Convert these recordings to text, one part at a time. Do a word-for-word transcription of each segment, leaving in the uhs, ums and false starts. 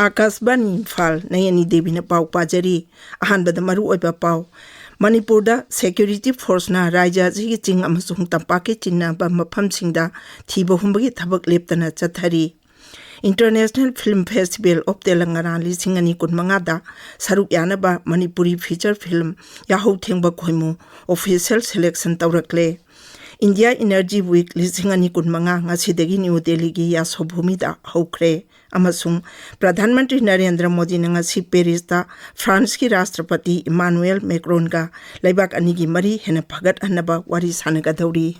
ꯑꯥꯀꯥꯁꯕꯥꯅꯤ ꯏꯝꯐꯥꯜ, ꯅꯌꯅꯤ ꯗꯦꯕꯤꯅ ꯄꯥꯎ ꯄꯥꯖꯔꯤ꯫ ꯑꯍꯥꯟꯕꯗ ꯃꯔꯨꯑꯣꯏꯕ ꯄꯥꯎ꯫ ꯃꯅꯤꯄꯨꯔꯗ ꯁꯦꯀ꯭ꯌꯨꯔꯤꯇꯤ ꯐꯣꯔꯁꯅ ꯔꯥꯖ꯭ꯌ ꯑꯁꯤꯒꯤ ꯆꯤꯡ ꯑꯃꯁꯨꯡ ꯇꯝꯄꯥꯛꯀꯤ ꯆꯤꯡꯅꯕ ꯃꯐꯝꯁꯤꯡꯗ ꯊꯤꯕ ꯍꯨꯝꯕꯒꯤ ꯊꯕꯛ ꯂꯦꯞꯇꯅ ꯆꯠꯊꯔꯤ꯫ International Film Festival of Telangana ꯂꯤꯁꯤꯡ ꯑꯅꯤ ꯀꯨꯟꯃꯉꯥꯗ ꯁꯔꯨꯛ ꯌꯥꯅꯕ ꯃꯅꯤꯄꯨꯔꯤ feature film ꯌꯥꯍꯧ ꯊꯦꯡꯕ ꯈꯣꯏꯃꯨ official selection ꯇꯧꯔꯛꯂꯦ꯫ India Energy Week ꯂꯤꯁꯤꯡ ꯑꯅꯤ ꯀꯨꯟꯃꯉꯥ ꯉꯁꯤꯗꯒꯤ ꯅ꯭ꯌꯨ ꯗꯦꯜꯂꯤꯒꯤ ꯌꯥꯁꯣꯚꯨꯃꯤꯗ ꯍꯧꯈ꯭ꯔꯦ꯫ ꯑꯃꯁꯨꯡ ꯄ꯭ꯔꯙꯥꯟ ꯃꯟꯇ꯭ꯔꯤ ꯅꯔꯦꯟꯗ꯭ꯔ ꯃꯣꯗꯤꯅ ꯉꯁꯤ ꯄꯦꯔꯤꯁꯇ ꯐ꯭ꯔꯥꯟꯁꯀꯤ ꯔꯥꯁꯇ꯭ꯔꯄꯇꯤ ꯏꯃꯥꯅꯨꯑꯦꯜ ꯃꯦꯀ꯭ꯔꯣꯟꯒ ꯂꯩꯕꯥꯛ ꯑꯅꯤꯒꯤ ꯃꯔꯤ ꯍꯦꯟꯅ ꯐꯒꯠꯍꯟꯅꯕ ꯋꯥꯔꯤ ꯁꯥꯟꯅꯒꯗꯧꯔꯤ꯫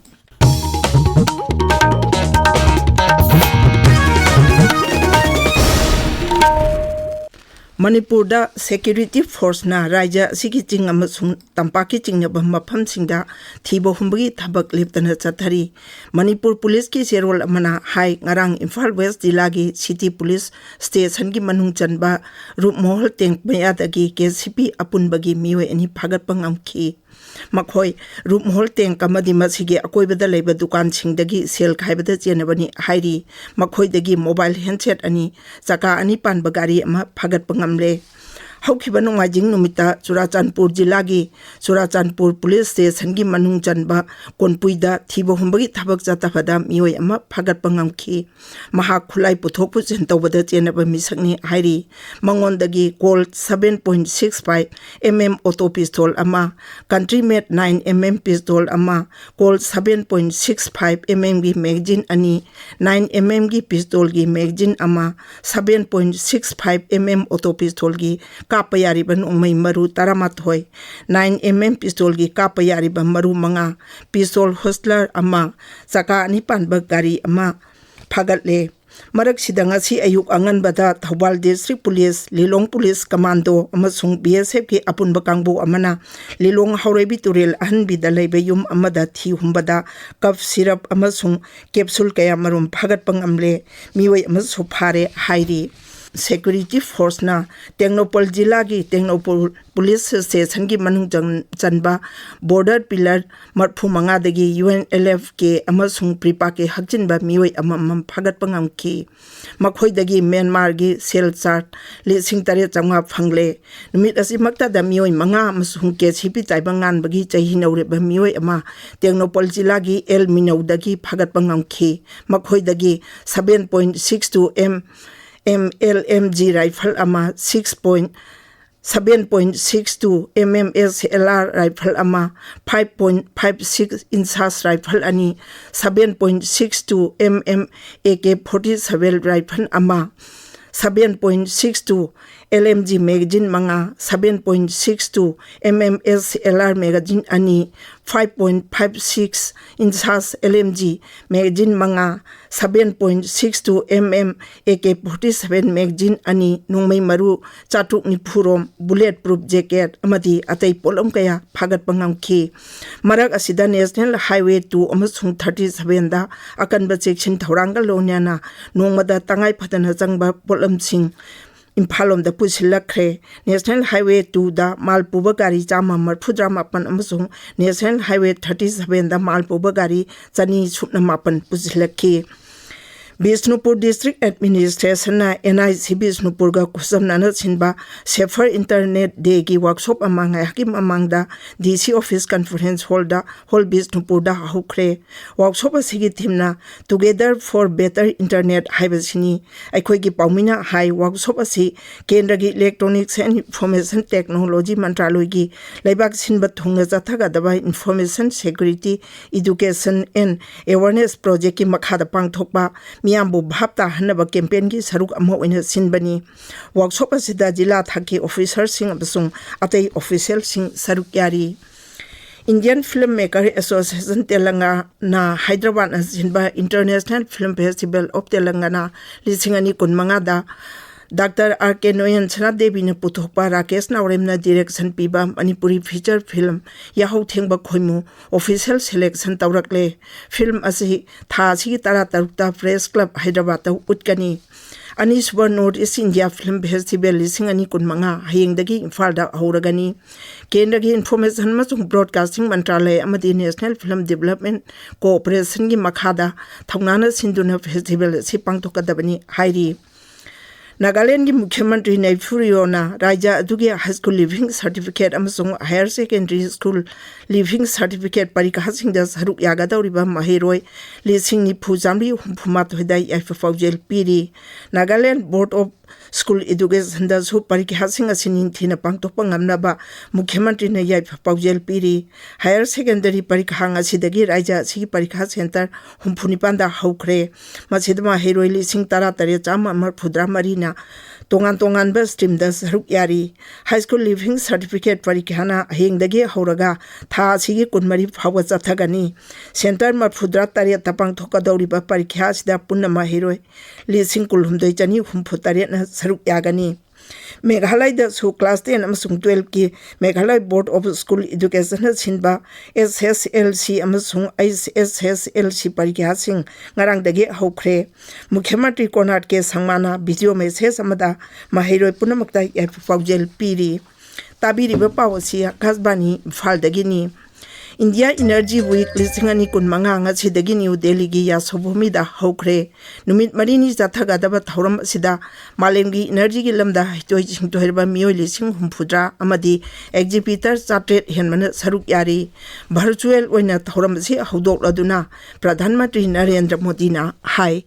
ꯃꯅꯤꯄꯨꯔꯗ ꯁꯦꯀ꯭ꯌꯨꯔꯤꯇꯤ ꯐꯣꯔꯁꯅ ꯔꯥꯖ꯭ꯌ ꯑꯁꯤꯒꯤ ꯆꯤꯡ ꯑꯃꯁꯨꯡ ꯇꯝꯄꯥꯛꯀꯤ ꯆꯤꯡꯅꯕ ꯃꯐꯝꯁꯤꯡꯗ ꯊꯤꯕ ꯍꯨꯝꯕꯒꯤ ꯊꯕꯛ ꯂꯦꯞꯇꯅ ꯆꯠꯊꯔꯤ꯫ ꯃꯅꯤꯄꯨꯔ ꯄꯨꯂꯤꯁꯀꯤ ꯆꯦꯔꯣꯜ ꯑꯃꯅ ꯍꯥꯏ, ꯉꯔꯥꯡ ꯏꯝꯐꯥꯜ ꯋꯦꯁ ꯖꯤꯂꯥꯒꯤ ꯁꯤꯇꯤ ꯄꯨꯂꯤꯁ ꯁ꯭ꯇꯦꯁꯟꯒꯤ ꯃꯅꯨꯡ ꯆꯟꯕ ꯔꯨꯞꯃꯣꯍꯣꯜ ꯇꯦꯡ ꯃꯌꯥꯗꯒꯤ ꯀꯦ ꯁꯤ ꯄꯤ ꯑꯄꯨꯟꯕꯒꯤ ꯃꯤꯑꯣꯏ ꯑꯅꯤ ꯐꯥꯒꯠꯄ ꯉꯝꯈꯤ꯫ ꯃꯈꯣꯏ ꯔꯨꯞꯃꯣꯍꯣꯜ ꯇꯦꯡ ꯑꯃꯗꯤ ꯃꯁꯤꯒꯤ ꯑꯀꯣꯏꯕꯗ ꯂꯩꯕ ꯗꯨꯀꯥꯟꯁꯤꯡꯗꯒꯤ ꯁꯦꯜ ꯈꯥꯏꯕꯗ ꯆꯦꯟꯅꯕꯅꯤ ꯍꯥꯏꯔꯤ꯫ ꯃꯈꯣꯏꯗꯒꯤ mobile handset ꯑꯅꯤ, ꯆꯀꯥ ꯑꯅꯤ ꯄꯥꯟꯕ ꯒꯥꯔꯤ ꯑꯃ ꯐꯥꯒꯠꯄ ꯉꯝꯂꯦ꯫ ꯍꯧꯈꯤꯕ ꯅꯣꯡꯃꯥꯏꯖꯤꯡ ꯅꯨꯃꯤꯠꯇ ꯆꯨꯔꯥꯆꯥꯟꯄꯨꯔ ꯖꯤꯂꯥꯒꯤ ꯆꯨꯔꯥꯆꯥꯟꯄꯨꯔ ꯄꯨꯂꯤꯁ ꯁ꯭ꯇꯦꯁꯟꯒꯤ ꯃꯅꯨꯡ ꯆꯟꯕ ꯀꯣꯟꯄꯨꯏꯗ ꯊꯤꯕ ꯍꯨꯝꯕꯒꯤ ꯊꯕꯛ ꯆꯠꯊꯕꯗ ꯃꯤꯑꯣꯏ ꯑꯃ ꯐꯥꯒꯠꯄ ꯉꯝꯈꯤ꯫ ꯃꯍꯥꯛ ꯈꯨꯠꯂꯥꯏ ꯄꯨꯊꯣꯛ ꯄꯨꯁꯤꯟ ꯇꯧꯕꯗ ꯆꯦꯟꯅꯕ ꯃꯤꯁꯛꯅꯤ ꯍꯥꯏꯔꯤ꯫ ꯃꯉꯣꯟꯗꯒꯤ Colt seven point six five M M auto pistol ꯑꯃ, Country Made nine M M pistol ꯑꯃ, Colt seven point six five M M ꯒꯤ magazine ꯑꯅꯤ, nine M M ꯒꯤ pistol ꯒꯤ magazine ꯑꯃ, seven point six five M M auto pistol ꯒꯤ ꯀꯥꯞꯄ ꯌꯥꯔꯤꯕ ꯅꯣꯡꯃꯩ ꯃꯔꯨ ꯇꯔꯥꯃꯥꯊꯣꯏ, nine M M pistol ꯒꯤ ꯀꯥꯞꯄ ꯌꯥꯔꯤꯕ ꯃꯔꯨ ꯃꯉꯥ, pistol holster ꯑꯃ, ꯆꯀꯥ ꯑꯅꯤ ꯄꯥꯟꯕ ꯒꯥꯔꯤ ꯑꯃ ꯐꯥꯒꯠꯂꯦ꯫ ꯃꯔꯛꯁꯤꯗ ꯉꯁꯤ ꯑꯌꯨꯛ ꯑꯉꯟꯕꯗ ꯊꯧꯕꯥꯜ District Police, ꯂꯤꯂꯣꯡ Police Commando ꯑꯃꯁꯨꯡ B S F ꯀꯤ ꯑꯄꯨꯟꯕ ꯀꯥꯡꯕꯨ ꯑꯃꯅ ꯂꯤꯂꯣꯡ ꯍꯥꯎꯔꯩꯕꯤ ꯇꯨꯔꯦꯜ ꯑꯍꯟꯕꯤꯗ ꯂꯩꯕ ꯌꯨꯝ ꯑꯃꯗ ꯊꯤ ꯍꯨꯝꯕꯗ cough syrup ꯑꯃꯁꯨꯡ capsule ꯀꯌꯥꯃꯔꯨꯝ ꯐꯥꯒꯠꯄ ꯉꯝꯂꯦ꯫ ꯃꯤꯑꯣꯏ ꯑꯃꯁꯨ ꯐꯥꯔꯦ ꯍꯥꯏꯔꯤ꯫ Security Forceꯅ ꯇꯦꯡꯅꯧꯄꯜ ꯖꯤꯂꯥꯒꯤ ꯇꯦꯡꯅꯧꯄꯜ ꯄꯨꯂꯤꯁ ꯁ꯭ꯇꯦꯁꯟꯒꯤ ꯃꯅꯨꯡ ꯆꯟ-, ꯆꯟꯕ ꯕꯣꯔꯗꯔ ꯄꯤꯂꯔ ꯃꯔꯐꯨ ꯃꯉꯥꯗꯒꯤ ꯌꯨ ꯑꯦꯟ ꯑꯦꯜ ꯑꯦꯐ ꯀꯦ ꯑꯃꯁꯨꯡ ꯄ꯭ꯔꯤꯄꯥꯛꯀꯤ ꯍꯛꯆꯤꯟꯕ ꯃꯤꯑꯣꯏ ꯑꯃꯃꯝ ꯐꯥꯒꯠꯄ ꯉꯝꯈꯤ꯫ ꯃꯈꯣꯏꯗꯒꯤ ꯃ꯭ꯌꯥꯟꯃꯥꯔꯒꯤ ꯁꯦꯜ ꯆꯥꯔꯠ ꯂꯤꯁꯤꯡ ꯇꯔꯦꯠ ꯆꯥꯝꯃꯉꯥ ꯐꯪꯂꯦ꯫ ꯅꯨꯃꯤꯠ ꯑꯁꯤꯃꯛꯇꯗ ꯃꯤꯑꯣꯏ ꯃꯉꯥ ꯑꯃꯁꯨꯡ ꯀꯦ ꯁꯤ ꯄꯤ ꯇꯥꯏꯕꯪ ꯉꯥꯟꯕꯒꯤ ꯆꯍꯤ ꯅꯧꯔꯤꯕ ꯃꯤꯑꯣꯏ ꯑꯃ ꯇꯦꯡꯅꯧꯄꯜ ꯖꯤꯂꯥꯒꯤ ꯑꯦꯜ ꯃꯤꯅꯧꯗꯒꯤ ꯐꯥꯒꯠꯄ ꯉꯝꯈꯤ꯫ ꯃꯈꯣꯏꯗꯒꯤ seven point six two M M L M G rifle ꯑꯃ, six point seven point six two M M S L R rifle ꯑꯃ, five point five six inches rifle ꯑꯅꯤ, seven point six two M M A K forty seven rifle ꯑꯃ, seven point six two L M G magazine ꯃꯉꯥ, seven point six two M M S L R magazine ꯑꯅꯤ, five point five six inches L M G magazine ꯃꯉꯥ, seven point six two M M A K forty seven magazine ꯑꯅꯤ, ꯅꯣꯡꯃꯩ ꯃꯔꯨ ꯆꯥꯇ꯭ꯔꯨꯛ ꯅꯤꯐꯨ ꯔꯣꯝ, bullet proof jacket ꯑꯃꯗꯤ ꯑꯇꯩ ꯄꯣꯠꯂꯝ ꯀꯌꯥ ꯐꯥꯒꯠꯄ ꯉꯝꯈꯤ꯫ ꯃꯔꯛ ꯑꯁꯤꯗ National Highway two ꯑꯃꯁꯨꯡ thirty sevenꯗ ꯑꯀꯟꯕ ꯆꯦꯛꯁꯤꯟ ꯊꯧꯔꯥꯡꯒ ꯂꯣꯏꯅꯅ ꯅꯣꯡꯃꯗ ꯇꯉꯥꯏ ꯐꯗꯅ ꯆꯪꯕ ꯄꯣꯠꯂꯝꯁꯤꯡ ꯏꯝꯐꯥꯜ ꯂꯣꯝꯗ ꯄꯨꯁꯤꯜꯂꯛꯈ꯭ꯔꯦ꯫ National Highway twoꯗ ꯃꯥꯜ ꯄꯨꯕ ꯒꯥꯔꯤ ꯆꯥꯝꯃ ꯃꯔꯐꯨꯇꯔꯥ ꯃꯥꯄꯟ ꯑꯃꯁꯨꯡ National Highway thirty sevenꯗ ꯃꯥꯜ ꯄꯨꯕ ꯒꯥꯔꯤ ꯆꯅꯤ ꯁꯨꯞꯅ ꯃꯥꯄꯟ ꯄꯨꯁꯤꯜꯂꯛꯈꯤ꯫ Bishnupur District Administrationꯅ N I C ꯕꯤꯁꯅꯨꯄꯨꯔꯒ ꯈꯨꯠꯁꯝꯅꯅ ꯁꯤꯟꯕ Safer Internet Dayꯒꯤ workshop ꯑꯃ ꯉꯥꯏꯍꯥꯛꯀꯤ ꯃꯃꯥꯡꯗ D C Office Conference Hallꯗ, Hall ꯕꯤꯁꯅꯨꯄꯨꯔꯗ ꯍꯧꯈ꯭ꯔꯦ꯫ Workshop ꯑꯁꯤꯒꯤ themeꯅ Together for Better Internet ꯍꯥꯏꯕꯁꯤꯅꯤ꯫ ꯑꯩꯈꯣꯏꯒꯤ ꯄꯥꯎꯃꯤꯅ ꯍꯥꯏ, workshop ꯑꯁꯤ ꯀꯦꯟꯗ꯭ꯔꯒꯤ Electronics and Information Technology ꯃꯟꯇ꯭ꯔꯥꯂꯣꯏꯒꯤ ꯂꯩꯕꯥꯛ ꯁꯤꯟꯕ ꯊꯨꯡꯅ ꯆꯠꯊꯒꯗꯕ Information Security Education and Awareness Projectꯀꯤ ꯃꯈꯥꯗ ꯄꯥꯡꯊꯣꯛꯄ ꯃꯤꯌꯥꯝꯕꯨ ꯚꯥꯞ ꯇꯥꯍꯟꯅꯕ campaignꯒꯤ ꯁꯔꯨꯛ ꯑꯃ ꯑꯣꯏꯅ ꯁꯤꯟꯕꯅꯤ꯫ Workshop ꯑꯁꯤꯗ ꯖꯤꯂꯥ ꯊꯥꯛꯀꯤ officerꯁꯤꯡ ꯑꯃꯁꯨꯡ ꯑꯇꯩ officialꯁꯤꯡ ꯁꯔꯨꯛ ꯌꯥꯔꯤ꯫ Indian Film Maker Association Telangana ꯍꯥꯏꯗ꯭ꯔꯕꯥꯗꯅ ꯁꯤꯟꯕ International Film Festival of Telangana ꯂꯤꯁꯤꯡ ꯑꯅꯤ ꯀꯨꯟꯃꯉꯥꯗ Doctor R K ꯅꯣꯌꯟ ꯁꯅꯥꯗꯦꯕꯤꯅ ꯄꯨꯊꯣꯛꯄ ꯔꯥꯀꯦꯁ ꯅꯥꯎꯔꯦꯝꯅ direction ꯄꯤꯕ ꯃꯅꯤꯄꯨꯔꯤ feature film ꯌꯥꯍꯧ ꯊꯦꯡꯕ ꯈꯣꯏꯃꯨ official selection ꯇꯧꯔꯛꯂꯦ꯫ Film ꯑꯁꯤ ꯊꯥ ꯑꯁꯤꯒꯤ ꯇꯔꯥꯇꯔꯨꯛꯇ Press Club ꯍꯥꯏꯗ꯭ꯔꯕꯥꯗꯇ ꯎꯠꯀꯅꯤ꯫ ꯑꯅꯤꯁꯨꯕ North East India Film Festival ꯂꯤꯁꯤꯡ ꯑꯅꯤ ꯀꯨꯟꯃꯉꯥ ꯍꯌꯦꯡꯗꯒꯤ ꯏꯝꯐꯥꯜꯗ ꯍꯧꯔꯒꯅꯤ꯫ ꯀꯦꯟꯗ꯭ꯔꯒꯤ Information ꯑꯃꯁꯨꯡ Broadcasting ꯃꯟꯇ꯭ꯔꯥꯂꯌ ꯑꯃꯗꯤ National Film Development Corporationꯒꯤ ꯃꯈꯥꯗ ꯊꯧꯅꯥꯅ ꯁꯤꯟꯗꯨꯅ festival ꯑꯁꯤ ꯄꯥꯡꯊꯣꯛꯀꯗꯕꯅꯤ ꯍꯥꯏꯔꯤ꯫ ꯅꯥꯒꯥꯂꯦꯟꯗꯒꯤ ꯃꯨꯈ꯭ꯌ ꯃꯟꯇ꯭ꯔꯤ ꯅꯩꯐꯤꯌꯨ ꯔꯤꯑꯣꯅ ꯔꯥꯖ꯭ꯌ ꯑꯗꯨꯒꯤ high school leaving certificate ꯑꯃꯁꯨꯡ higher secondary school leaving certificate ꯄꯔꯤꯈꯥꯁꯤꯡꯗ ꯁꯔꯨꯛ ꯌꯥꯒꯗꯧꯔꯤꯕ ꯃꯍꯩꯔꯣꯏ ꯂꯤꯁꯤꯡ ꯅꯤꯐꯨ ꯆꯥꯃꯔꯤ ꯍꯨꯝꯐꯨ ꯃꯥꯊꯣꯏꯗ ꯌꯥꯏꯐ ꯄꯥꯎꯖꯦꯜ ꯄꯤꯔꯤ꯫ Nagaland Board of School Educationꯗꯁꯨ ꯄꯔꯤꯈꯥꯁꯤꯡ ꯑꯁꯤ ꯅꯤꯡꯊꯤꯅ ꯄꯥꯡꯊꯣꯛꯄ ꯉꯝꯅꯕ ꯃꯨꯈ꯭ꯌ ꯃꯟꯇ꯭ꯔꯤꯅ ꯌꯥꯏꯐ ꯄꯥꯎꯖꯦꯜ ꯄꯤꯔꯤ꯫ Higher secondary ꯄꯔꯤꯈꯥ ꯉꯁꯤꯗꯒꯤ ꯔꯥꯖ꯭ꯌ ꯑꯁꯤꯒꯤ ꯄꯔꯤꯈꯥ center ꯍꯨꯝꯐꯨ ꯅꯤꯄꯥꯟꯗ ꯍꯧꯈ꯭ꯔꯦ꯫ ꯃꯁꯤꯗ ꯃꯍꯩꯔꯣꯏ ꯂꯤꯁꯤꯡ ꯇꯔꯥ ꯇꯔꯦꯠ ꯆꯥꯝꯃ ꯃꯔꯤꯐꯨꯇꯔꯥ ꯃꯔꯤꯅ ꯇꯣꯉꯥꯟ ꯇꯣꯉꯥꯟꯕ streamꯗ ꯁꯔꯨꯛ ꯌꯥꯔꯤ꯫ High school leaving certificate ꯄꯔꯤꯈꯥꯅ ꯍꯌꯦꯡꯗꯒꯤ ꯍꯧꯔꯒ ꯊꯥ ꯑꯁꯤꯒꯤ ꯀꯨꯟꯃꯔꯤ ꯐꯥꯎꯕ ꯆꯠꯊꯒꯅꯤ꯫ Center ꯃꯔꯤꯐꯨꯇꯔꯥ ꯇꯔꯦꯠꯇ ꯄꯥꯡꯊꯣꯛꯀꯗꯧꯔꯤꯕ ꯄꯔꯤꯈꯥ ꯑꯁꯤꯗ ꯄꯨꯟꯅ ꯃꯍꯩꯔꯣꯏ ꯂꯤꯁꯤꯡ ꯀꯨꯟꯍꯨꯝꯗꯣꯏ ꯆꯥꯅꯤ ꯍꯨꯝꯐꯨ ꯇꯔꯦꯠꯅ ꯁꯔꯨꯛ ꯌꯥꯒꯅꯤ꯫ ꯃꯦꯘꯥꯂꯌꯗꯁꯨ class ten ꯑꯃꯁꯨꯡ twelveꯀꯤ Meghalaya Board of School Educationꯅ ꯁꯤꯟꯕ S S L C ꯑꯃꯁꯨꯡ H S S L C ꯄꯔꯤꯈꯥꯁꯤꯡ ꯉꯔꯥꯡꯗꯒꯤ ꯍꯧꯈ꯭ꯔꯦ꯫ ꯃꯨꯈ꯭ꯌ ꯃꯟꯇ꯭ꯔꯤ ꯀꯣꯅꯥꯔꯗ ꯀꯦ ꯁꯪꯃꯥꯅ video message ꯑꯃꯗ ꯃꯍꯩꯔꯣꯏ ꯄꯨꯝꯅꯃꯛꯇ ꯌꯥꯏꯐ ꯄꯥꯎꯖꯦꯜ ꯄꯤꯔꯤ꯫ ꯇꯥꯕꯤꯔꯤꯕ ꯄꯥꯎ ꯑꯁꯤ ꯑꯀꯥꯁꯕꯥꯅꯤ ꯏꯝꯐꯥꯜꯗꯒꯤꯅꯤ꯫ India Energy Week ꯂꯤꯁꯤꯡ ꯑꯅꯤ ꯀꯨꯟꯃꯉꯥ ꯉꯁꯤꯗꯒꯤ ꯅ꯭ꯌꯨ ꯗꯦꯜꯂꯤꯒꯤ ꯌꯥꯁꯣꯚꯨꯃꯤꯗ ꯍꯧꯈ꯭ꯔꯦ꯫ ꯅꯨꯃꯤꯠ ꯃꯔꯤꯅꯤ ꯆꯠꯊꯒꯗꯕ ꯊꯧꯔꯝ ꯑꯁꯤꯗ ꯃꯥꯂꯦꯝꯒꯤ energyꯒꯤ ꯂꯝꯗ ꯍꯩꯊꯣꯏ ꯁꯤꯡꯊꯣꯏꯔꯕ ꯃꯤꯑꯣꯏ ꯂꯤꯁꯤꯡ ꯍꯨꯝꯐꯨꯇꯔꯥ ꯑꯃꯗꯤ exhibitor ꯆꯥꯇ꯭ꯔꯦꯠ ꯍꯦꯟꯕꯅ ꯁꯔꯨꯛ ꯌꯥꯔꯤ꯫ Virtual ꯑꯣꯏꯅ ꯊꯧꯔꯝ ꯑꯁꯤ ꯍꯧꯗꯣꯛꯂꯗꯨꯅ ꯄ꯭ꯔꯙꯥꯟ ꯃꯟꯇ꯭ꯔꯤ ꯅꯔꯦꯟꯗ꯭ꯔ ꯃꯣꯗꯤꯅ ꯍꯥꯏ,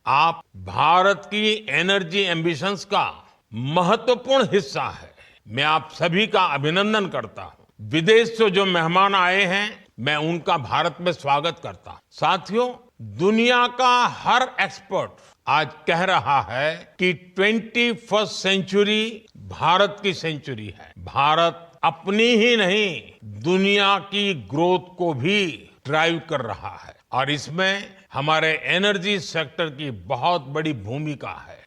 आप भारत की एनर्जी एम्बिशंस का महत्वपूर्ण हिस्सा है। मैं आप सभी का अभिनंदन करता हूं। विदेश से जो मेहमान आए हैं, मैं उनका भारत में स्वागत करता हूं। साथियों, दुनिया का हर एक्सपर्ट आज कह रहा है कि ट्वेंटी फर्स्ट सेंचुरी भारत की सेंचुरी है। भारत अपनी ही नहीं, दुनिया की ग्रोथ को भी ड्राइव कर रहा है और इसमें हमारे एनर्जी सेक्टर की बहुत बड़ी भूमिका है।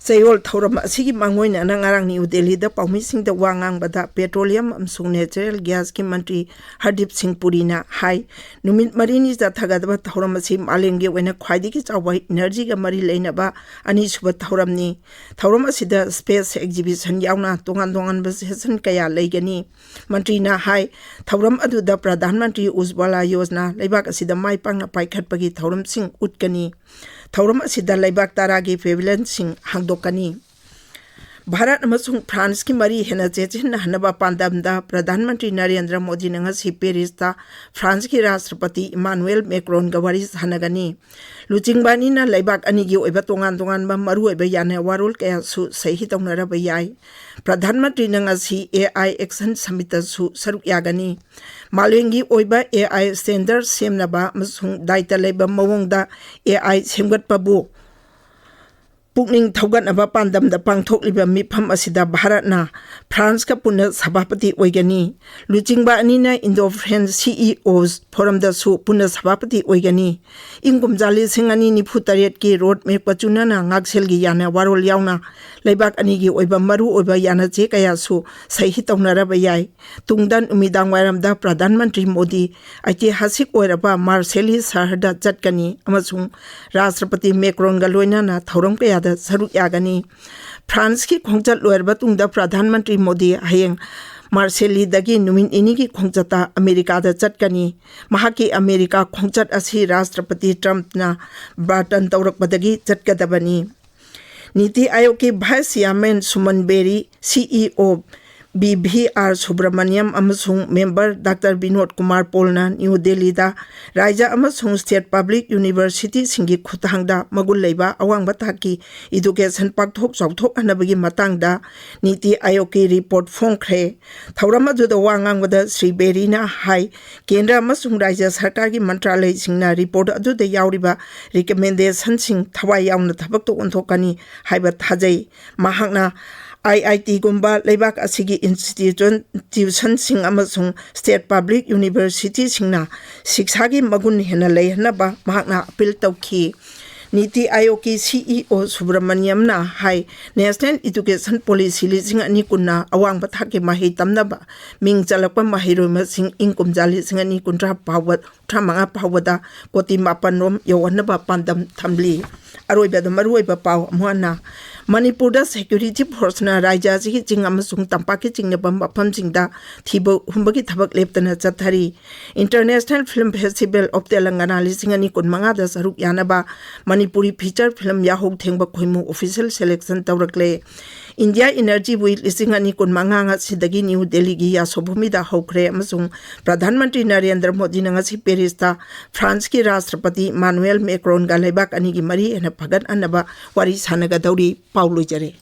ꯆꯌꯣꯜ ꯊꯧꯔꯝ ꯑꯁꯤꯒꯤ ꯃꯥꯡꯑꯣꯏꯅꯅ ꯉꯔꯥꯡ ꯅ꯭ꯌꯨ ꯗꯦꯜꯂꯤꯗ ꯄꯥꯎꯃꯤꯁꯤꯡꯗ ꯋꯥ ꯉꯥꯡꯕꯗ ꯄꯦꯇ꯭ꯔꯣꯂꯤꯌꯝ ꯑꯃꯁꯨꯡ ꯅꯦꯆꯔꯦꯜ ꯒ꯭ꯌꯥꯁꯀꯤ ꯃꯟꯇ꯭ꯔꯤ ꯍꯔꯗꯤꯞ ꯁꯤꯡ ꯄꯨꯔꯤꯅ ꯍꯥꯏ, ꯅꯨꯃꯤꯠ ꯃꯔꯤꯅꯤ ꯆꯠꯊꯒꯗꯕ ꯊꯧꯔꯝ ꯑꯁꯤ ꯃꯥꯂꯦꯝꯒꯤ ꯑꯣꯏꯅ ꯈ꯭ꯋꯥꯏꯗꯒꯤ ꯆꯥꯎꯕ ꯏꯅꯔꯖꯤꯒ ꯃꯔꯤ ꯂꯩꯅꯕ ꯑꯅꯤꯁꯨꯕ ꯊꯧꯔꯝꯅꯤ꯫ ꯊꯧꯔꯝ ꯑꯁꯤꯗ ꯁ꯭ꯄꯦꯁ ꯑꯦꯛꯖꯤꯕꯤꯁꯟ ꯌꯥꯎꯅ ꯇꯣꯉꯥꯟ ꯇꯣꯉꯥꯟꯕ ꯁꯦꯁꯟ ꯀꯌꯥ ꯂꯩꯒꯅꯤ꯫ ꯃꯟꯇ꯭ꯔꯤꯅ ꯍꯥꯏ, ꯊꯧꯔꯝ ꯑꯗꯨꯗ ꯄ꯭ꯔꯙꯥꯟ ꯃꯟꯇ꯭ꯔꯤ ꯎꯖ꯭ꯋꯥꯂꯥ ꯌꯣꯖꯅꯥ ꯂꯩꯕꯥꯛ ꯑꯁꯤꯗ ꯃꯥꯏ ꯄꯥꯛꯅ ꯄꯥꯏꯈꯠꯄꯒꯤ ꯊꯧꯔꯝꯁꯤꯡ ꯎꯠꯀꯅꯤ꯫ ꯊꯧꯔꯝ ꯑꯁꯤꯗ ꯂꯩꯕꯥꯛ ꯇꯔꯥꯒꯤ ꯄꯦꯚꯤꯂꯤꯌꯟꯁꯤꯡ ꯍꯥꯡꯗꯣꯛꯀꯅꯤ꯫ ꯚꯥꯔꯠ ꯑꯃꯁꯨꯡ ꯐ꯭ꯔꯥꯟꯁꯀꯤ ꯃꯔꯤ ꯍꯦꯟꯅ ꯆꯦꯠꯁꯤꯟꯅꯍꯟꯅꯕ ꯄꯥꯟꯗꯝꯗ ꯄ꯭ꯔꯙꯥꯟ ꯃꯟꯇ꯭ꯔꯤ ꯅꯔꯦꯟꯗ꯭ꯔ ꯃꯣꯗꯤꯅ ꯉꯁꯤ ꯄꯦꯔꯤꯁꯇ ꯐ꯭ꯔꯥꯟꯁꯀꯤ ꯔꯥꯁꯇ꯭ꯔꯄꯇꯤ ꯏꯃꯥꯅꯨꯑꯦꯜ ꯃꯦꯀ꯭ꯔꯣꯟꯒ ꯋꯥꯔꯤ ꯁꯥꯟꯅꯒꯅꯤ꯫ ꯂꯨꯆꯤꯡꯕ ꯑꯅꯤꯅ ꯂꯩꯕꯥꯛ ꯑꯅꯤꯒꯤ ꯑꯣꯏꯕ ꯇꯣꯉꯥꯟ ꯇꯣꯉꯥꯟꯕ ꯃꯔꯨꯑꯣꯏꯕ ꯌꯥꯅ ꯋꯥꯔꯣꯜ ꯀꯌꯥꯁꯨ ꯁꯍꯤ ꯇꯧꯅꯔꯕ ꯌꯥꯏ꯫ ꯄ꯭ꯔꯙꯥꯟ ꯃꯟꯇ꯭ꯔꯤꯅ ꯉꯁꯤ ꯑꯦ ꯑꯥꯏ ꯑꯦꯛꯁꯟ ꯁꯃꯤꯠꯇꯁꯨ ꯁꯔꯨꯛ ꯌꯥꯒꯅꯤ꯫ ꯃꯥꯂꯦꯝꯒꯤ ꯑꯣꯏꯕ ꯑꯦ ꯑꯥꯏ ꯁ꯭ꯇꯦꯟꯗꯔ ꯁꯦꯝꯅꯕ ꯑꯃꯁꯨꯡ ꯗꯥꯏꯇ ꯂꯩꯕ ꯃꯑꯣꯡꯗ ꯑꯦ ꯑꯥꯏ ꯁꯦꯝꯒꯠꯄꯕꯨ ꯄꯨꯛꯅꯤꯡ ꯊꯧꯒꯠꯅꯕ ꯄꯥꯟꯗꯝꯗ ꯄꯥꯡꯊꯣꯛꯂꯤꯕ ꯃꯤꯐꯝ ꯑꯁꯤꯗ ꯚꯥꯔꯠꯅ ꯐ꯭ꯔꯥꯟꯁꯀ ꯄꯨꯟꯅ ꯁꯚꯥꯄꯇꯤ ꯑꯣꯏꯒꯅꯤ꯫ ꯂꯨꯆꯤꯡꯕ ꯑꯅꯤꯅ ꯏꯟꯗꯣ ꯐ꯭ꯔꯦꯟꯁ ꯁꯤ ꯏ ꯑꯣꯁ ꯐꯣꯔꯝꯗꯁꯨ ꯄꯨꯟꯅ ꯁꯚꯥꯄꯇꯤ ꯑꯣꯏꯒꯅꯤ꯫ ꯏꯪ ꯀꯨꯝꯖꯥ ꯂꯤꯁꯤꯡ ꯑꯅꯤ ꯅꯤꯐꯨ ꯇꯔꯦꯠꯀꯤ ꯔꯣꯗ ꯃꯦꯞꯀ ꯆꯨꯅꯅ ꯉꯥꯛꯁꯦꯜꯒꯤ ꯌꯥꯅ ꯋꯥꯔꯣꯜ ꯌꯥꯎꯅ ꯂꯩꯕꯥꯛ ꯑꯅꯤꯒꯤ ꯑꯣꯏꯕ ꯃꯔꯨꯑꯣꯏꯕ ꯌꯥꯅꯆꯦ ꯀꯌꯥꯁꯨ ꯁꯍꯤ ꯇꯧꯅꯔꯕ ꯌꯥꯏ꯫ ꯇꯨꯡꯗ ꯅꯨꯃꯤꯗꯥꯡ ꯋꯥꯏꯔꯝꯗ ꯄ꯭ꯔꯙꯥꯟ ꯃꯟꯇ꯭ꯔꯤ ꯃꯣꯗꯤ ꯑꯩꯇꯤꯍꯥꯁꯤꯛ ꯑꯣꯏꯔꯕ ꯃꯥꯔꯁꯦꯂꯤ ꯁꯍꯔꯗ ꯆꯠꯀꯅꯤ ꯑꯃꯁꯨꯡ ꯔꯥꯁꯇ꯭ꯔꯄꯇꯤ ꯃꯦꯀ꯭ꯔꯣꯟꯒ ꯂꯣꯏꯅꯅ ꯊꯧꯔꯝ ꯀꯌꯥꯗ ꯁꯔꯨꯛ ꯌꯥꯒꯅꯤ꯫ ꯐ꯭ꯔꯥꯟꯁꯀꯤ ꯈꯣꯡꯆꯠ ꯂꯣꯏꯔꯕ ꯇꯨꯡꯗ ꯄ꯭ꯔꯙꯥꯟ ꯃꯟꯇ꯭ꯔꯤ ꯃꯣꯗꯤ ꯍꯌꯦꯡ ꯃꯥꯔꯁꯦꯂꯤꯗꯒꯤ ꯅꯨꯃꯤꯠ ꯅꯤꯅꯤꯒꯤ ꯈꯣꯡꯆꯠꯇ ꯑꯃꯦꯔꯤꯀꯥꯗ ꯆꯠꯀꯅꯤ꯫ ꯃꯍꯥꯛꯀꯤ ꯑꯃꯦꯔꯤꯀꯥ ꯈꯣꯡꯆꯠ ꯑꯁꯤ ꯔꯥꯁꯇ꯭ꯔꯄꯇꯤ ꯇ꯭ꯔꯝꯞꯅ ꯕꯥꯔꯇꯟ ꯇꯧꯔꯛꯄꯗꯒꯤ ꯆꯠꯀꯗꯕꯅꯤ꯫ ꯅꯤꯇꯤ ꯑꯥꯌꯣꯒꯀꯤ ꯚꯥꯏꯁ ꯆꯤꯌꯥꯔꯃꯦꯟ ꯁꯨꯃꯟ ꯕꯦꯔꯤ, ꯁꯤ ꯏ ꯑꯣ ꯕꯤ ꯚꯤ ꯑꯥꯔ ꯁꯨꯕ꯭ꯔꯃꯅꯤꯌꯝ ꯑꯃꯁꯨꯡ member doctor Vinod Kumar ꯄꯣꯜꯅ new ꯗꯦꯜꯂꯤꯗ ꯔꯥꯏꯖ꯭ꯌ ꯑꯃꯁꯨꯡ ꯁ꯭ꯇꯦꯠ ꯄꯕ꯭ꯂꯤꯛ ꯌꯨꯅꯤꯚꯔꯁꯤꯇꯤꯁꯤꯡꯒꯤ ꯈꯨꯠꯊꯥꯡꯗ ꯃꯒꯨꯟ ꯂꯩꯕ ꯑꯋꯥꯡꯕ ꯊꯥꯛꯀꯤ ꯏꯗꯨꯀꯦꯁꯟ ꯄꯥꯛꯊꯣꯛ ꯆꯥꯎꯊꯣꯛꯍꯟꯅꯕꯒꯤ ꯃꯇꯥꯡꯗ ꯅꯤꯇꯤ ꯑꯥꯌꯣꯒꯀꯤ ꯔꯤꯄꯣꯔꯠ ꯐꯣꯡꯈ꯭ꯔꯦ꯫ ꯊꯧꯔꯝ ꯑꯗꯨꯗ ꯋꯥ ꯉꯥꯡꯕꯗ ꯁ꯭ꯔꯤ ꯕꯦꯔꯤꯅ ꯍꯥꯏ, ꯀꯦꯟꯗ꯭ꯔ ꯑꯃꯁꯨꯡ ꯔꯥꯏꯖ꯭ꯌ ꯁꯔꯀꯥꯔꯒꯤ ꯃꯟꯇ꯭ꯔꯥꯂꯌꯁꯤꯡꯅ ꯔꯤꯄꯣꯔꯠ ꯑꯗꯨꯗ ꯌꯥꯎꯔꯤꯕ ꯔꯤꯀꯃꯦꯟꯗꯦꯁꯟꯁꯤꯡ ꯊꯋꯥꯏ ꯌꯥꯎꯅ ꯊꯕꯛꯇ ꯑꯣꯟꯊꯣꯛꯀꯅꯤ ꯍꯥꯏꯕ ꯊꯥꯖꯩ꯫ ꯃꯍꯥꯛꯅ ꯑꯥꯏ ꯑꯥꯏ ꯇꯤꯒꯨꯝꯕ ꯂꯩꯕꯥꯛ ꯑꯁꯤꯒꯤ ꯏꯟꯁꯇꯤꯇ꯭ꯌꯨꯁꯟꯁꯤꯡ ꯑꯃꯁꯨꯡ ꯁ꯭ꯇꯦꯠ ꯄꯕ꯭ꯂꯤꯛ ꯌꯨꯅꯤꯚꯔꯁꯤꯇꯤꯁꯤꯡꯅ ꯁꯤꯛꯁꯥꯒꯤ ꯃꯒꯨꯟ ꯍꯦꯟꯅ ꯂꯩꯍꯟꯅꯕ ꯃꯍꯥꯛꯅ ꯑꯄꯤꯜ ꯇꯧꯈꯤ꯫ ꯅꯤꯇꯤ ꯑꯥꯌꯣꯒꯀꯤ ꯁꯤ ꯏ ꯑꯣ ꯁꯨꯕ꯭ꯔꯃꯅꯤꯌꯝꯅ ꯍꯥꯏ, ꯅꯦꯁꯅꯦꯜ ꯏꯗꯨꯀꯦꯁꯟ ꯄꯣꯂꯤꯁꯤ ꯂꯤꯁꯤꯡ ꯑꯅꯤ ꯀꯨꯟꯅ ꯑꯋꯥꯡꯕ ꯊꯥꯛꯀꯤ ꯃꯍꯩ ꯇꯝꯅꯕ ꯃꯤꯡ ꯆꯜꯂꯛꯄ ꯃꯍꯩꯔꯣꯏ ꯃꯁꯤꯡ ꯏꯪ ꯀꯨꯝꯖꯥ ꯂꯤꯁꯤꯡ ꯑꯅꯤ ꯀꯨꯟꯊ꯭ꯔꯥ ꯐꯥꯎꯕ, ꯀꯨꯟꯊ꯭ꯔꯥ ꯃꯉꯥ ꯐꯥꯎꯕꯗ ꯀꯣꯇꯤ ꯃꯥꯄꯟ ꯔꯣꯝ ꯌꯧꯍꯟꯅꯕ ꯄꯥꯟꯗꯝ ꯊꯝꯂꯤ꯫ ꯑꯔꯣꯏꯕꯗ ꯃꯔꯨꯑꯣꯏꯕ ꯄꯥꯎ ꯑꯃꯨꯛ ꯍꯟꯅ꯫ ꯃꯅꯤꯄꯨꯔꯗ ꯁꯦꯀ꯭ꯌꯨꯔꯤꯇꯤ ꯐꯣꯔꯁꯅ ꯔꯥꯖ꯭ꯌ ꯑꯁꯤꯒꯤ ꯆꯤꯡ ꯑꯃꯁꯨꯡ ꯇꯝꯄꯥꯛꯀꯤ ꯆꯤꯡꯅꯕ ꯃꯐꯝꯁꯤꯡꯗ ꯊꯤꯕ ꯍꯨꯝꯕꯒꯤ ꯊꯕꯛ ꯂꯦꯞꯇꯅ ꯆꯠꯊꯔꯤ꯫ International Film Festival of Telangana ꯂꯤꯁꯤꯡ ꯑꯅꯤ ꯀꯨꯟ ꯃꯉꯥꯗ ꯁꯔꯨꯛ ꯌꯥꯅꯕ ꯃꯅꯤꯄꯨꯔꯤ ꯐꯤꯆꯔ ꯐꯤꯂꯝ ꯌꯥꯍꯧ ꯊꯦꯡꯕ ꯈꯣꯏꯃꯨ official selection ꯇꯧꯔꯛꯂꯦ꯫ India Energy Week ꯂꯤꯁꯤꯡ ꯑꯅꯤ ꯀꯨꯟ ꯃꯉꯥ ꯉꯁꯤꯗꯒꯤ ꯅ꯭ꯌꯨ ꯗꯦꯜꯂꯤꯒꯤ ꯌꯥꯁꯣꯚꯨꯃꯤꯗ ꯍꯧꯈ꯭ꯔꯦ ꯑꯃꯁꯨꯡ ꯄ꯭ꯔꯙꯥꯟ ꯃꯟꯇ꯭ꯔꯤ ꯅꯔꯦꯟꯗ꯭ꯔ ꯃꯣꯗꯤꯅ ꯉꯁꯤ ꯄꯦꯔꯤꯁꯇ ꯐ꯭ꯔꯥꯟꯁꯀꯤ ꯔꯥꯁꯇ꯭ꯔꯄꯇꯤ ꯏꯃꯥꯅꯨꯑꯦꯜ ꯃꯦꯀ꯭ꯔꯣꯟꯒ ꯂꯩꯕꯥꯛ ꯑꯅꯤꯒꯤ ꯃꯔꯤ ꯍꯦꯟꯅ ꯐꯒꯠꯍꯟꯅꯕ ꯋꯥꯔꯤ ꯁꯥꯟꯅꯒꯗꯧꯔꯤ꯫ ꯄꯥꯎ ꯂꯣꯏꯖꯔꯦ꯫